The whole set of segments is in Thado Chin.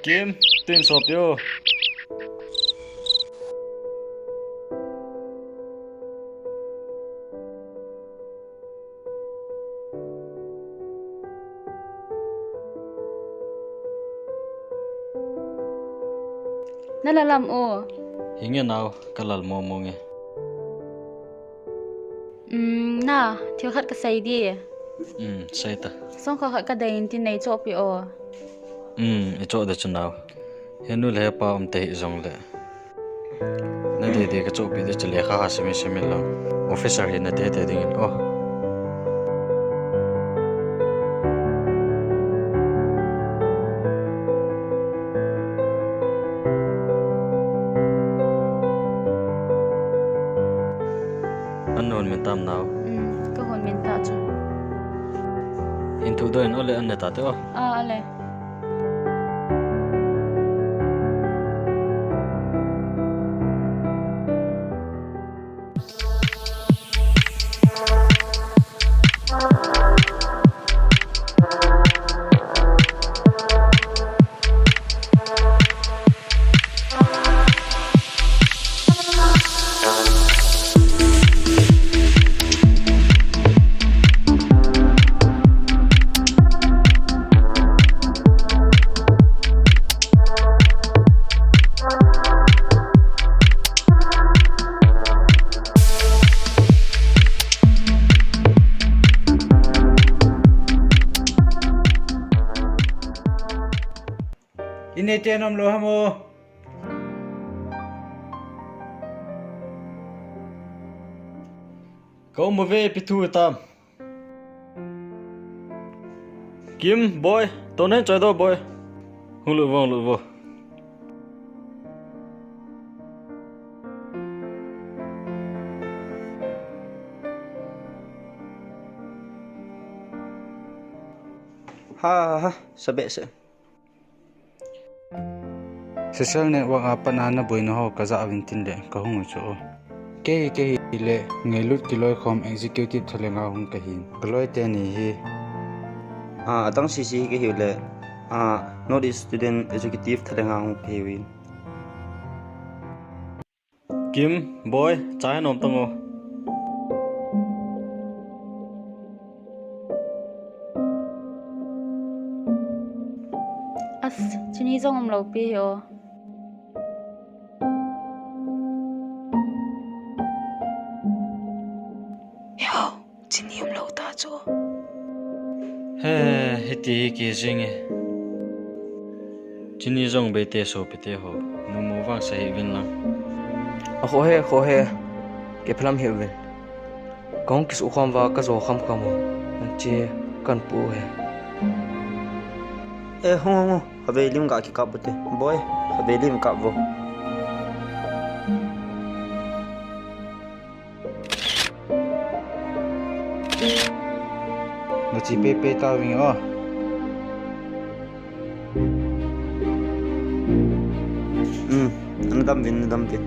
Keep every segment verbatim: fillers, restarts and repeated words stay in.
Kim, tin sopi o. Na la lam o. Hinge nao, ka lal mo mo nge. Um, na, thil khat ka sei di. Um, sei ta. Song kha khat ka dei in tin nei chohpi o. Um, i choh de chu nao. He nu le he pa um te hi jong le. Na dei dei ka chohpi de chu lekha ha simi simi lo. Officer hi na te te ding in o. An non min tam nao. Um, ka hon min ta chu. In thu do in o le an ne ta te o. A, a le. Inei te nom lo ham o. Ka um uve, ipi thu tam. Kim, Boy, to nen choi do, Boy. Hung lut vo, hung lut vo. Ha, ha, ha, sa behseh. Social network a pat a na boina ho ka ja uvin tin le ka hung u chu. Kei, kei hi le Ngailut Kiloikhom Executive Thalhenga hung ka hin. Ka loi teni hi. A, adang sisi hi kei hi le, a, North East Student Executive Thalhenga hung ka hi uvin. Kim, Boy, cha hi nom tang o. As, chini jong um lo pi hi o. Yo. Chini um lo ta chu. He, hiti hi kijing e. Chini jong bei te sopi te ho. Numu vang sa hi vin lang. A kho he, kho he. Ke phalam hi vin. Kong kis u khom va ka jo kham kham ho. Che kan pu he. E, hung, hung, hung. Khavei lim ga kikap u te. Boy, khavei lim kap vo. Na chi pei pei ta ving o. Um, na dam vin, na dam vin.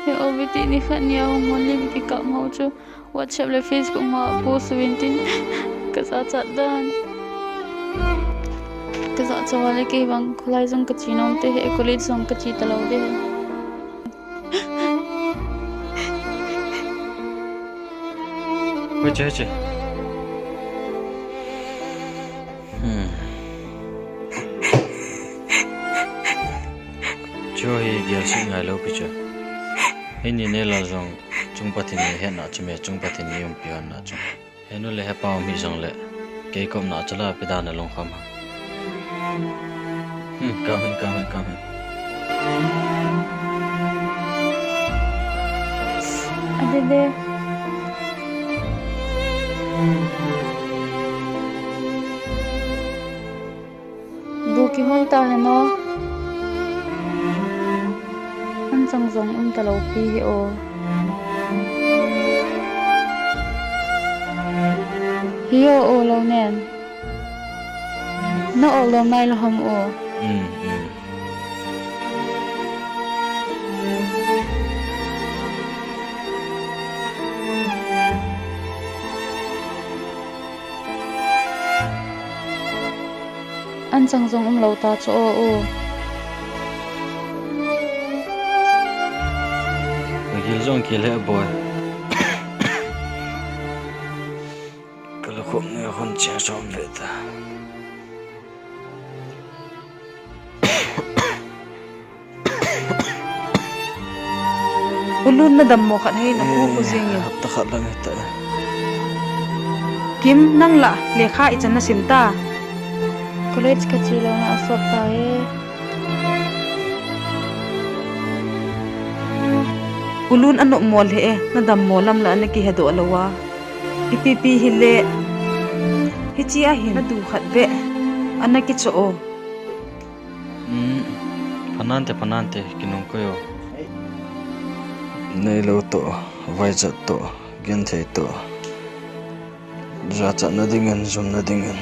He, O V T ni khat ni a hung hon lim kikap mo chu WhatsApp le Facebook ma post uvin tin ka jachat dan. Ka jachat le kei vang kholai jong ka chi nom te he, college jong ka chi ta lo te he. Hoi che, hoi che. Hmm. Chu hi gel sih ngai lou pi chu. Hei ni nei lal jong chung Pathen ni hetna chu me, chung Pathen ni umpi hon na chu. He nu le he pa um hi jong le, kei kop na chu la pi dan a long kham ham. Hmm, come in, come in, come in. Adede. Bu kihon ta heno. An chang Jong um talou pi hi o. Hi o, o lou nen. Na o lou nai lou ham o. Um, um. An chang jong um lou ta chu o u. Ka gil jong kile boi. Ka lukhum ne khun chia som ve ta. U Lun, na dammo khat hei na pu ku jing in. Hapta khat lang hita. Kim, nang la lekha ichan na sim ta? College ka che lou na asot ta e. U Lun, anop mo le e, na dammo lam la ana kihe doh lou a. Ipi pi hile, hiche a hin na du khat beh ana kicho o. Um, phanante, phanante, kinung koi o. Neilou toh, vaijat toh, genthei toh. Jachatna dingin, jumna dingin.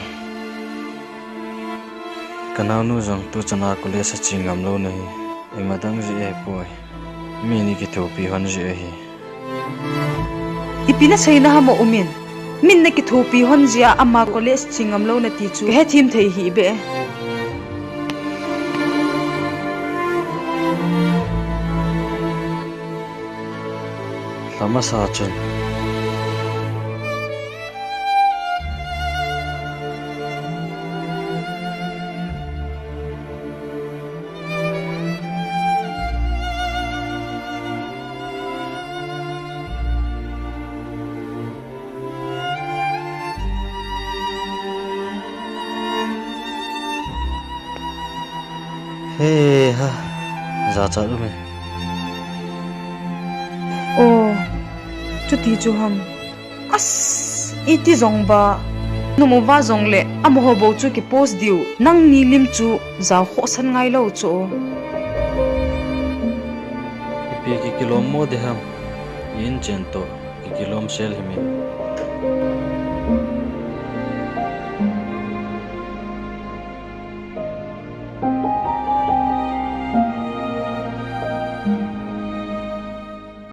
Ka naonu jong tuchan a college a che ngam lou na hi, ima dang jeh ahipoi. Mi ni kithopi hon jeh ahi. Ipi na seina ham o U Min? Min na kithopi hon jeh a ama college che ngam lou na ti chu ka hethem thei hih beh e. Lha masa chun. He ha, jachat um e. O, chuti chu ham. As, iti jong ba, nom uva jongle, amaho bou chu kipost diu, nangni lim chu jao khohsah ngai lou chu. Ipi kikilom mo de ham, i inchen toh, kikilom sel him in.